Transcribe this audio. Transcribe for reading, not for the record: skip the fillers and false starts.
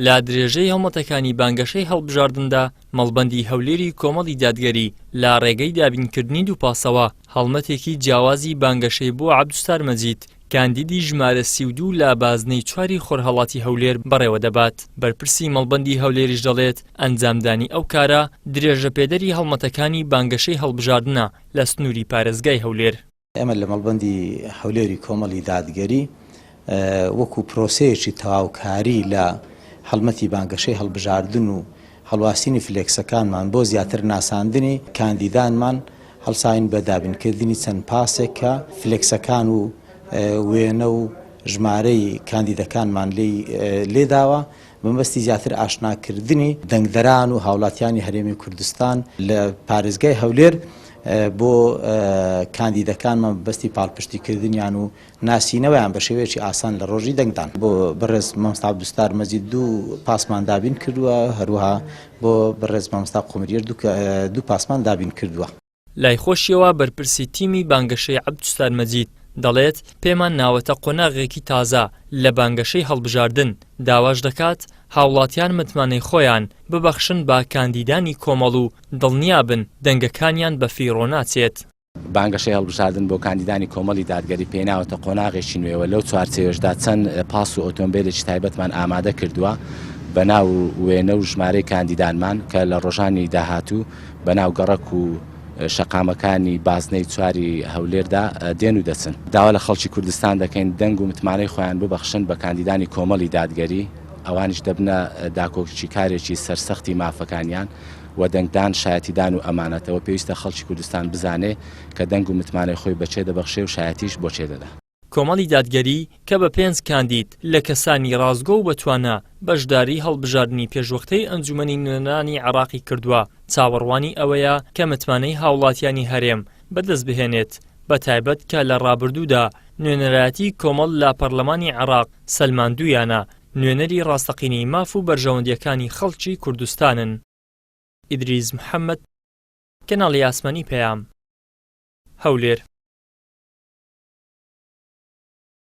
لە درێژەی هەڵمەتەکانی بانگەشەی هەڵبژاردندا، مەڵبەندی هەولێری کۆمەڵی دادگەری لە ڕێگەی دابینکردنی دوو پاسەوە، هەڵمەتێکی جیاوازی بانگەشەی بۆ عەبدولستار مەجید، کاندیدی ژمارە 32 لە بازنەی چواری خۆرهەڵاتی هەولێر بەڕێوەدەبات. بەرپرسی مەڵبەندی هەولێریش دەڵێت، ئەنجامدانی ئەو کارە درێژەپێدەری هەڵمەتەکانی بانگەشەی هەڵبژاردنە لە سنووری پارێزگای هەولێر. ئێمە لە مەڵبەندی هەولێری کۆمەڵی دادگەری وەکو پرۆسەیەکی تەواوکاری لە هەڵمەتی بانگەشەی هەڵبژاردن و هەڵواسینی فلێکسەکانمان بۆ زیاتر ناساندنی کاندیدانمان هەڵساین بە دابینکردنی چەند پاسێک کە فلێکسەکان و وێنە و ژمارەی کاندیدەکانمان لێداوە بەمەبەستی زیاتر ئاشناکردنی دەنگدەران و هاوڵاتیانی هەرێمی کوردستان لە پارێزگای هەولێر بۆ کاندیدەکانمان بەبەستی پاڵپشتیکردنیان و ناسینەوەیان بە شێوەیەکی ئاسان لە ڕۆژی دەنگدان. بۆ بەڕێز مامۆستا عەبدولستار مەجید دوو پاسمان دابین کردووە، هەروەها بۆ بەڕێز مامۆستا قومریەش دوو پاسمان دابین کردووە. لای خۆشیەوە بەرپرسی تیمی بانگەشەی عەبدولستار مەجید دەڵێت، پێمان ناوەتە قۆناغێکی تازە لە بانگەشەی هەڵبژاردن، داواش دەکات هاوڵاتیان متمانەی خۆیان ببەخشن بە کاندیدانی کۆمەڵ و دڵنیابن دەنگەکانیان بەفیڕۆ ناچێت. بانگەشەی هەڵبژاردن بۆ کاندیدانی کۆمەڵی دادگەری پێیناوەتە قۆناغێکی نوێوە، لەو چوارچێوەشدا چەند پاس و ئۆتۆمبێلێکی تایبەتمان ئامادە کردووە بە ناو و وێنە و ژمارەی کاندیدانمان کە لە ڕۆژانی داهاتوو بە ناو گەڕەک و شەقامەکانی بازنەی چواری هەولێردا دێن و دەچن. داوا لە خەڵکی کوردستان دەکەین دەنگ و متمانەی خۆیان ببەخشن بە کاندیدانی کۆمەڵی دادگەری، ئەوانیش دەبنە داکۆکیکارێکی سەرسەختی مافەکانیان و دەنگدان شایەتیدان و ئەمانەتە و پێویستە خەڵکی کوردستان بزانێ کە دەنگ و متمانەی خۆی بە کێ دەبەخشێ و شایەتیش بۆ کێ دەدا. کۆمەڵی دادگەری کە بە پێنج کاندید لە کەسانی ڕاستگۆ و بەتوانا بەشداری هەڵبژاردنی پێشوەختەی ئەنجومەنی نوێنەرانی عێراقی کردووە، چاوەڕوانی ئەوەیە کە متمانەی هاوڵاتیانی هەرێم بەدەستبهێنێت، بەتایبەت کە لە ڕابردوودا نوێنەرایەتی کۆمەڵ لە پەرلەمانی عێراق سەلماندوویانە نوێنەری ڕاستەقینەی ماف و بەرژەوەندییەکانی خەڵکی کوردستانن. ئیدریس محەمەد، کەناڵی ئاسمانی پەیام، هەولێر.